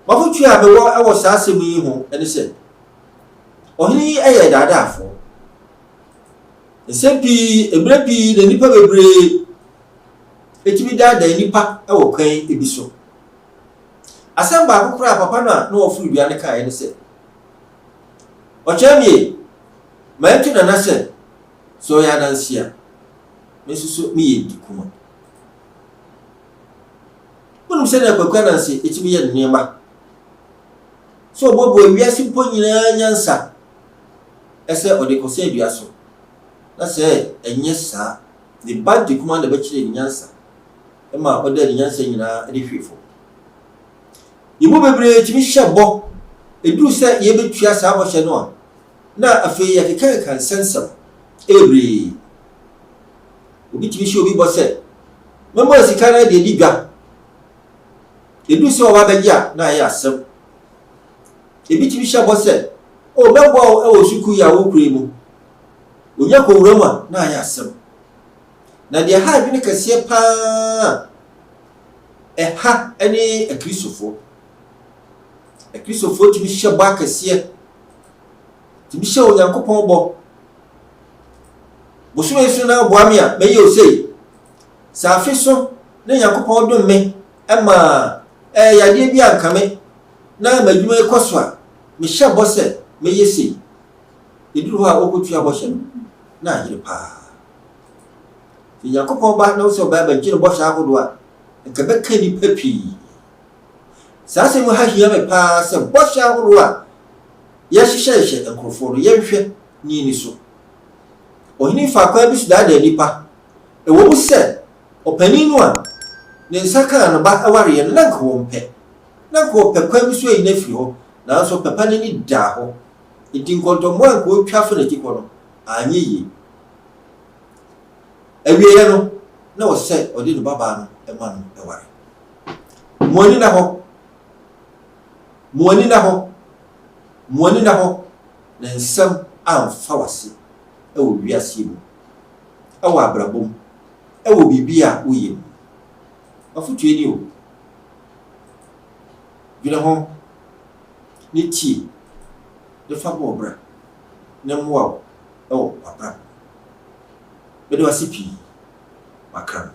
M'afotu a mewɔ wɔ saa asɛm yi ho ne sɛ, ɔhene yi yɛ daadaafoɔ. Nsɛm pii, mmerɛ pii na nnipa bebree tumi daadaa nnipa wɔ kwan bi so. Asɛm baako koraa a papa no a na ɔforo dua no kaeɛ ne sɛ, Ɔkyerɛ me mantu nana sɛ, sɛ ɔyɛ ananse a, me nso so meyɛ dikuma. Wonim sɛnea Kwaku Ananse tumi yɛ ne nneɛma? Sɛ ɔboaboa wiase mpo nyinaa nyansa sɛ ɔde kɔsɛn dua so, na sɛ ɛnyɛ saa, ne ba Ntikuma na ɛbɛkyerɛ ne nyansa ma ɔdaa ne nyansa nyinaa de hwee fam. Yɛn mu bebree tumi hyɛ bɔ, ɛduru sɛ yɛbɛtua saa bɔhyɛ no a, na afei yɛkekakeka nsɛnsɛm bebree. Obi tumi hyɛ obi bɔ sɛ, Mɛma wo sika no de adi dwa. Ɛduru sɛ ɔba bɛgye a, na ayɛ asɛm. Ebi tumi hyɛ bɔ sɛ, O, mɛboa wo wɔ sukuu yi a worekɔ yi mu. Onya kɔwura mu a, na ayɛ asɛm. Na deɛ ɛha adwene kɛseɛ paa a ɛha ne Akristofoɔ. Akristofoɔ tumi hyɛ bɔ akɛseɛ, tumi hyɛ Onyankopɔn bɔ. Bosome so na boa me a, mɛyɛ osei. Sɛ afe so na Nyankopɔn dom me ma ɛɛ yadeɛ bi anka me na m'adwuma yi kɔ so a, mehyɛ bɔ sɛ mɛyɛ sei. Ɛduru hɔ a wɔkɔtua bɔhyɛ no, na ayere paa. Sɛ Nyankopɔn ba na wo sɛ ɔbaa bɛgye no bɔhyɛ ahodoɔ a, nka ɛbɛka nnipa pii. Saa asɛm ha hia me paa sɛ bɔhyɛ ahoroɔ a yɛhyehyɛhyehyɛ nkurɔfoɔ no, yɛnhwɛ na yɛnni so. Ɔhene yi faa kwan bi so daadaa nnipa. Ɛwɔ mu sɛ ɔpanin no a ne nsa kaa no ba wareɛ no, na anka ɔmpɛ. Na anka ɔpɛ kwan bi so ayi no afiri hɔ, nanso ɔpɛ pa no ani daa hɔ. Enti nkɔntɔmmoa a anka ɔretwa afa n'akyi kɔ no, anyɛ yie. Awieeɛ no, na ɛwɔ sɛ ɔde ne babaa no ma no ware. Mo ani nna hɔ. Mo ani nna hɔ. Mo ani nna hɔ na nsɛm amfa w'ase wɔ wiase yi mu, wɔ abrabɔ mu, wɔ biribi a woyɛ mu. M'afotuo ni o. Dwene ho, ne tie, ne fa bɔ wo bra, na mmoa wo wɔ w'abrabɔ mu. Meda wo ase pii. Makra mo.